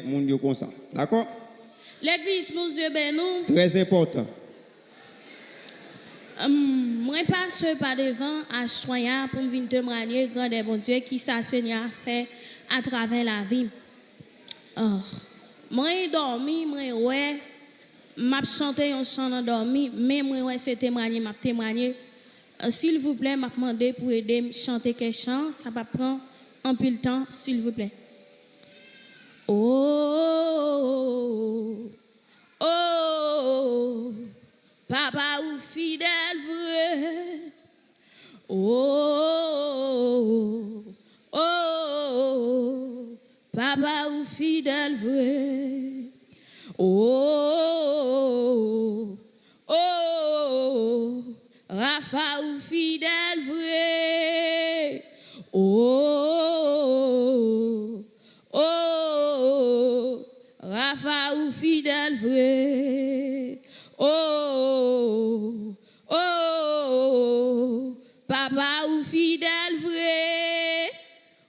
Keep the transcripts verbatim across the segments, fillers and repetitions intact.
Moun yo konsa. Dakò? Legliz, Bondye beni w. Trè enpòtan. Hum, mwen pase pa devan aswè a pou m vin temwanye grandè Bondye, kisa Senyè a fè atravè lavi m. Ah, mwen dòmi, mwen wè, m ap chante yon chan nan dòmi, men mwen wè se temwanye m ap temwanye. Ah, silvouplè, m ap mande pou ede m chante kè chan, sa p ap pran anpil tan, silvouplè. Oh, oh, oh, oh, Papa ou fidèl vre. Oh, oh, oh, oh, oh, Papa ou fidèl vre. Oh, oh, oh, oh, Rafa ou fidèl vre. Oh, oh, oh, oh, Rafa ou fidèl vre. Oh, oh, oh, oh, Papa ou fidèl vre.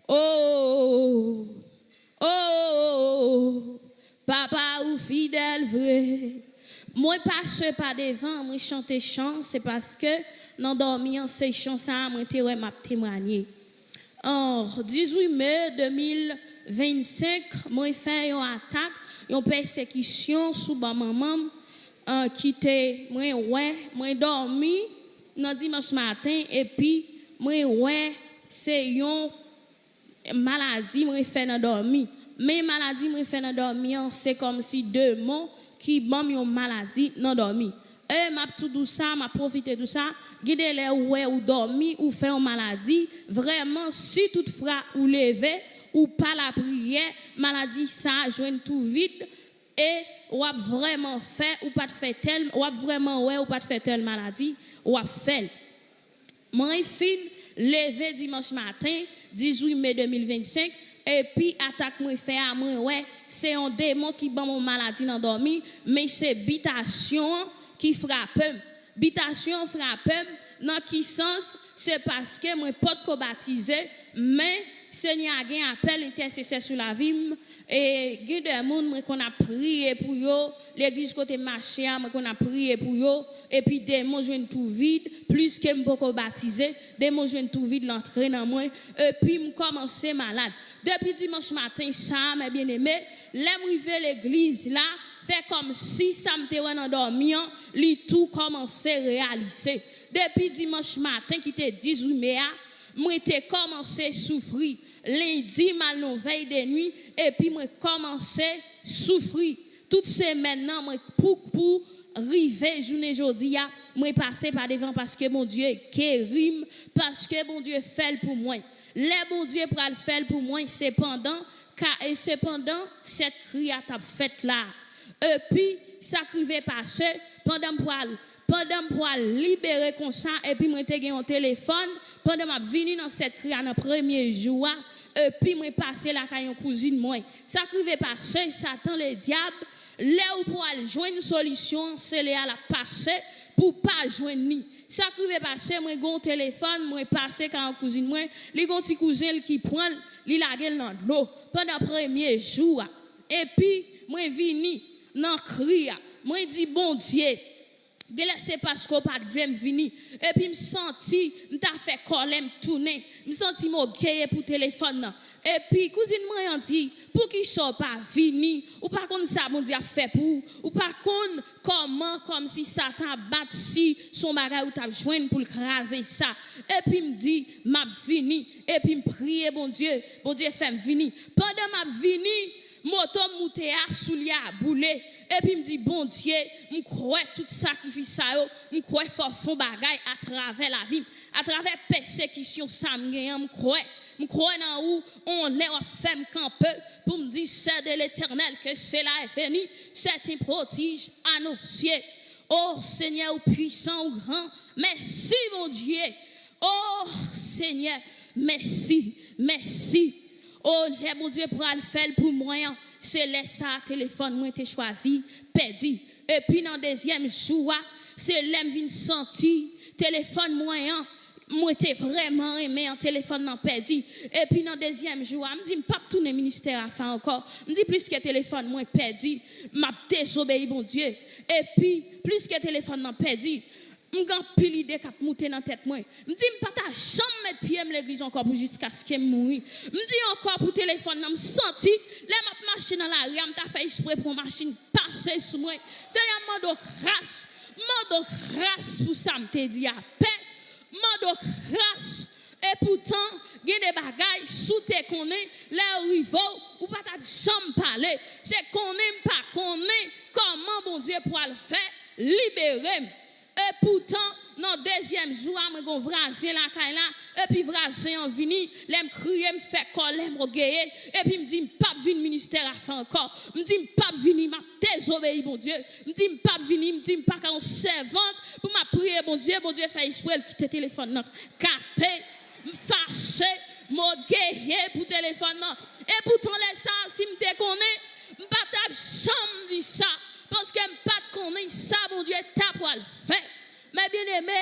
Oh, oh, oh, oh, Papa ou fidèl vre. Mwen pase pa devan, mwen chante chan, se paske nan dòmi an, se chan sa a mwen te wè m ap temwanye. An dizuit me de mil vennsenk, mwen fè yon atak, yon pèsekisyon sou bò manman m, an, ki te, mwen wè, mwen dòmi nan dimanch maten, epi mwen wè se yon maladi mwen fè nan dòmi. Men maladi mwen fè nan dòmi an, se kòmsi demon ki ban m yon maladi nan dòmi. E m ap tou di w sa, m ap pwofite di w sa, gen de lè ou wè ou dòmi, ou fè yon maladi, vrèman, si toutfwa ou leve, ou pa lapriyè, maladi sa a jwenn tou vid, e w ap vrèman fè, ou pa t fè tèl, w ap vrèman wè, ou pa t fè tèl maladi, w ap fè l. Mwen fin leve dimanch maten, dizuit me de mil vennsenk, epi atak mwen fè a, mwen wè se yon demon ki ban m yon maladi nan dòmi, men se bitasyon an ki frape m. Bitasyon an frape m nan ki sans? Se paske mwen potko batize, men Senyè a gen apèl entèsesè sou lavi m, e gen de moun mwen konn ap priye pou yo, legliz kote m mache a, mwen konn ap priye pou yo, epi demon jwenn tou vid, pliske m poko batize, demon jwenn tou vid, l antre nan mwen, epi m kòmanse malad. Depi dimanch maten sa a, mè byeneme, lè m rive legliz la, fè kòmsi sa m te wè nan dòmi an, li tou kòmanse reyalize. Depi dimanch maten ki te dizuit me a, mwen te kòmanse soufri. Lendi, m al nan vèy de nwi, epi mwen kòmanse soufri. Tout semèn nan, mwen pou, pou rive jounen jodi a, mwen pase pa devan paske Bondye geri m, paske Bondye fè l pou mwen. Lè Bondye pral fè l pou mwen, se pandan ka, e se pandan sèt kri a t ap fèt la. Epi, sa k rive pase, pandan m pral, pandan m pral libere konsa, epi mwen te gen yon telefòn, pandan m ap vini nan sèt kri a nan premye jou a, epi mwen pase lakay yon kouzin mwen. Sa k rive pase, Satan Ledyab, lè ou pral jwenn solisyon an, se lè a l ap pase pou w pa jwenn li. Sa k rive pase, mwen gen yon telefòn, mwen pase kay yon kouzin mwen, li gen yon ti kouzen l ki pran l, li lage l nan dlo pandan premye jou a. Epi, mwen vini nan kri a. Mwen di, Bondye, genlè se paske w pa t vle m vini. Epi m santi m ta fè kòlè m tounen. M santi m ogeye pou telefòn nan. Epi kouzin mwen an di, poukisa w pa vini? Ou pa konn sa Bondye ap fè pou ou? Ou pa konn kòman, kòmsi Satan ap bat, si se yon bagay ou t ap jwenn pou l kraze sa? Epi m di, m ap vini. Epi m priye Bondye, Bondye fè m vini. Pandan m ap vini, moto m moute a, soulye a boule. Epi m di, Bondye, m kwè tout sakrifis sa yo, m kwè fè w fè yon bagay atravè lavi m, atravè pèsekisyon sa m genyen an, m kwè. M kwè nan ou, yon lè w ap fè m kanpe pou m di, c'est de l'Éternel que cela est venu, c'est un prodige annoncé. Oh Seigneur, ou puissant, ou grand. Mèsi, Bondye. Oh Senyè, mèsi, mèsi. Oh, lè Bondye pral fè l pou mwen an, se lè sa a telefòn mwen te chwazi pèdi. Epi nan dezyèm jou a, se lè m vin santi telefòn mwen an, Mwen te vrèman renmen an, telefòn nan pèdi. Epi nan dezyèm jou a, m di m p ap tounen ministè Rafa ankò. M di pliske telefòn mwen pèdi, m ap dezobeyi Bondye. Epi pliske telefòn nan pèdi, m gen anpil ide k ap moute nan tèt mwen. M di m pa ta janm met pye m legliz ankò pou jiskaske m mouri. M di ankò pou telefòn nan, m santi lè m ap mache nan lari a, m ta fè espre pou yon machin pase sou mwen. Senyè, m mande w gras. M mande w gras pou sa m te di a. Pè, m mande w gras. Epoutan, gen de bagay, si w te konnen, lè yo rive w, ou pa t ap janm pale. Se konnen m pa konnen kòman Bondye pral fè libere m. Epoutan, nan dezyèm jou a, mwen gen yon vwazen lakay la, epi vwazen an vini, lè m kriye, m fè kòlè m ògeye, epi m di, "M p ap vin ministè Rafa ankò." M di, "M p ap vini, m ap dezobeyi Bondye." M di, "M p ap vini," m di, "M pa ka yon sèvant pou m ap priye Bondye, Bondye fè espre l kite telefòn nan gate." M fache, m ògeye pou telefòn nan. Epoutan, lè sa a, si m te konnen, m pa t ap janm di sa, paske m pa t konnen sa Bondye ta pral fè. Men byeneme,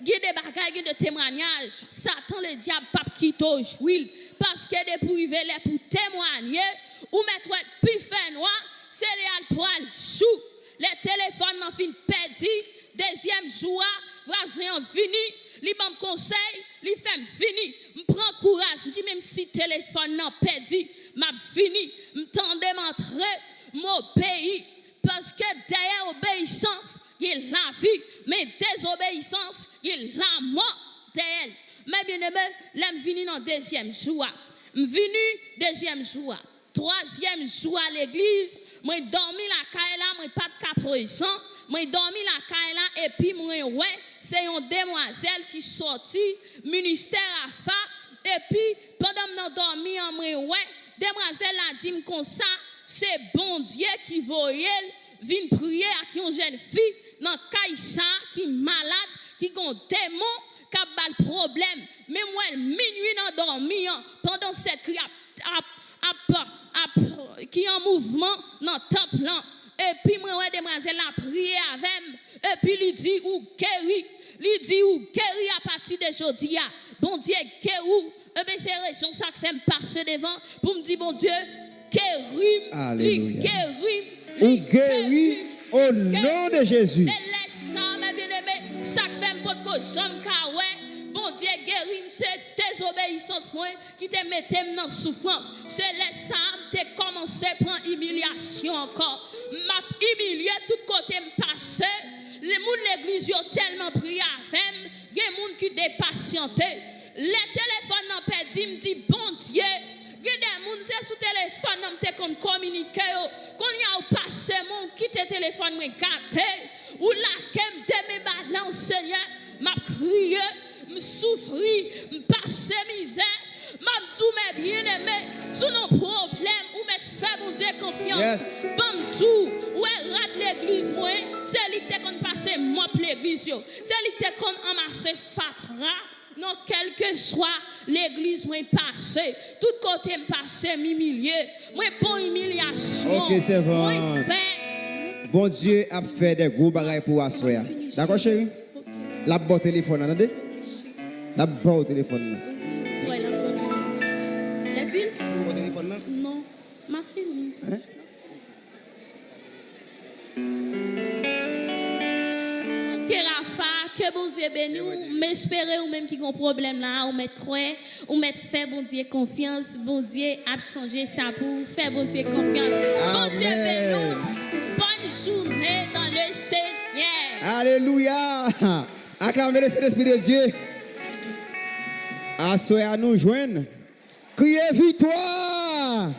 gen de bagay, gen de temwayaj, Satan ledyab p ap kite w jwi l, paske depi w rive lè pou w temwaye, ou mèt wè l pi fè nwa, se lè a l pral jou. Lè telefòn nan fin pèdi, dezyèm jou a, vwazen an vini, li ban m konsèy, li fè m vini. M pran kouraj, m di, "Menm si telefòn nan pèdi, m ap vini." M tande m antre, m obeyi. Paske dèyè obeyisans, gen lavi, men dezobeyisans, gen lanmò dèyè l. Men byeneme, lè m vini nan dezyèm jou a, m vini dezyèm jou a, twazyèm jou a legliz, mwen dòmi lakay la, mwen pa t ka prezan, mwen dòmi lakay la, epi mwen wè se yon demwazèl ki sòti ministè Rafa, epi pandan m nan dòmi an, mwen wè demwazèl la di m konsa, se Bondye ki voye l vin priye ak yon jèn fi nan kay sa a ki malad, ki gen yon demon k ap ba l pwoblèm. Men m wè l minwi nan dòmi an, pandan sèt kri ap, ap, ap, ap, ki an mouvman nan tanp lan. Epi mwen wè demwazèl la priye avè m. Epi li di, "Ou geri." Li di, "Ou geri apati de jodi a. Bondye geri w." Ebyen, se rezon sa k fè m pase devan pou m di Bondye, "Geri m." Li geri m. Ou geri o non de Jezi. E lè sa, men byeneme, sa k fè m potko janm ka wè Bondye geri m, se dezobeyisans mwen ki te mete m nan soufrans. Se lè sa a m te kòmanse pran imilyasyon ankò. M ap imilye tout kote m pase. Le moun legliz yo tèlman priye avè m, gen moun ki depasyante. Lè telefòn nan pèdi, m di, "Bondye, gen de moun se sou telefòn nan m te konn kominike yo. Kounye a ou pase mwen, ou kite telefòn mwen gate. Ou lage m de men balans, Senyè." M ap kriye, m soufri, m pase mizè. M ap di w, men byeneme, si w nan pwoblèm, ou mèt fè Bondye konfyans. Ban m di w, ou wè rad legliz mwen, se li k te konn pase mòp legliz yo. Se li k te konn anmase fatra nan kèlkeswa legliz mwen pase. Tout kote m pase, m imilye. Mwen pran imilyasyon. Ok, sèvant. Mwen fè. Bondye ap fè de gwo bagay pou w aswè a. Dakò, cheri? L ap ba w telefòn nan, tande? L ap ba w telefòn nan. Wi, kwè l ap ba w telefòn. Lè di l? Ou ba w telefòn nan? Non, m ap fini. Hein? Ke Rafa, ke Bondye beni w. M espere ou menm ki gen pwoblèm la, ou mèt kwè, ou mèt fè Bondye konfyans. Bondye ap chanje sa pou ou. Fè Bondye konfyans. Bondye beni w. Bòn jounen dans le Seigneur. Alelouya. Aklame le Sentespri de Dye. Aswè a nou jwenn. Kriye viktwa.